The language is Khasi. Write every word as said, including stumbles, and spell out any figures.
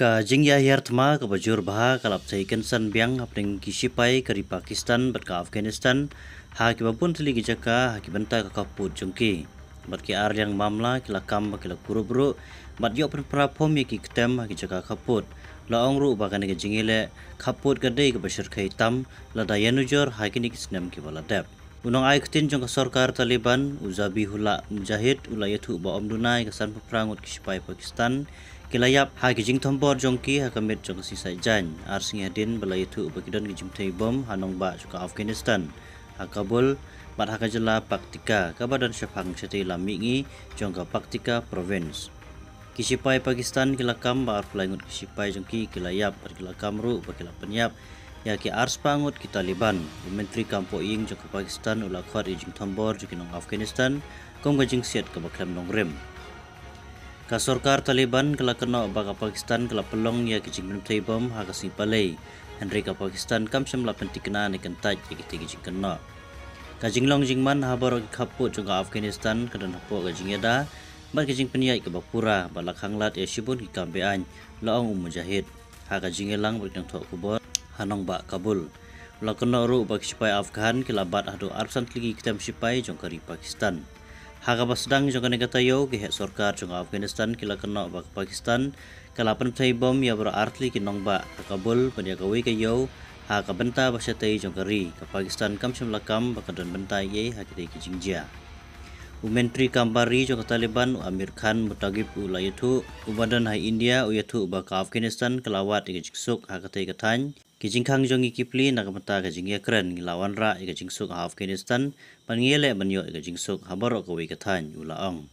Ka jingïahiar thma kaba jur bha ka la pynthei kynsan biang hapdeng ki shipai ka ri Pakistan bad ka Afghanistan ha kiba bun tylli ki jaka ha ki bynta ka khappud jong ki. Bad ki ar liang mamla ki la kam ba ki la kurup ruh bad ïoh pynpra phom ïa ki ktem ha ki jaka khappud. La ong ruh ba kane ka jingïaleh khappud ka dei kaba shyrkhei tam lada ïanujor ha kine ki snem kiba la dep. U nongai ktien jong ka sorkar Taliban, u Zabihullah Mujahid, u la ïathuh ba ym duna ïa ka sanphew phra ngut ki shipai Pakistan ki la ïap ha ki jingthombor jong ki ha ka miet jong ka sngi Saitjaiñ, ar sngi hadien ba la ïathuh ba ki don ki jingpynthei bom ha nongbah jong ka Afghanistan, ha Kabul bad ha ka jylla Paktika kaba don shaphang shatei lam mihngi jong ka Paktika Province. Ki shipai Pakistan ki la kam ba arphew lai ngut ki shipai jong ki ki la ïap bad ki la kam ruh ba ki la pynïap ïa ki arspah ngut ki Taliban. U Myntri Kam Pohïing jong ka Pakistan u la khot ïa ka jingthombor jong ki nong Afghanistan kum ka jingsiat kaba khlem nongrim. Ka sorkar Taliban ka la kynnoh ba ka Pakistan ka la pynlong ïa ki jingpynthei bom ha ka sngi Palei, hynrei ka Pakistan kam shym la pynthikna ne kyntait ïa kitei ki jingkynnoh. Ka jinglong jingman ha baroh ki khappud jong ka Afghanistan ka don hapoh ka jingïada bad ka jingpynïaid kaba pura bad la khang lad ïa shibun ki kam be-aiñ, la ong u Mujahid ha ka jingïalang bad ki nongthoh khubor ha nongbah Kabul. La kynnoh ruh ba ki shipai Afghan ki la bat haduh arphew san tylli ki ktem shipai jong ka ri Pakistan. Ha kaba sdang jong kane ka taïew, ki heh sorkar jong ka Afghanistan ki la kynnoh ba ka Pakistan ka la pynthei bom ïa baroh ar tylli ki nongbah ha Kabul bad ïa kawei ka ïew ha ka bynta ba shatei jong ka ri. Ka Pakistan kam shym la kam ba ka don bynta ei ei ha kitei ki jingjia. U Myntri Kam Bar Ri jong ka Taliban, u Amir Khan Muttaqib, u la ïathuh, uba don ha India, u ïathuh ba ka Afghanistan ka la wad ïa ka jingsuk ha katei ka thaiñ. Ki jingkhang jong ngi ki plie na ka bynta ka jingïakren, ngi la wanrah ïa ka jingsuk ha Afghanistan bad ngi ïaleh ban ïoh ïa ka jingsuk ha baroh kawei ka thaiñ, u la ong.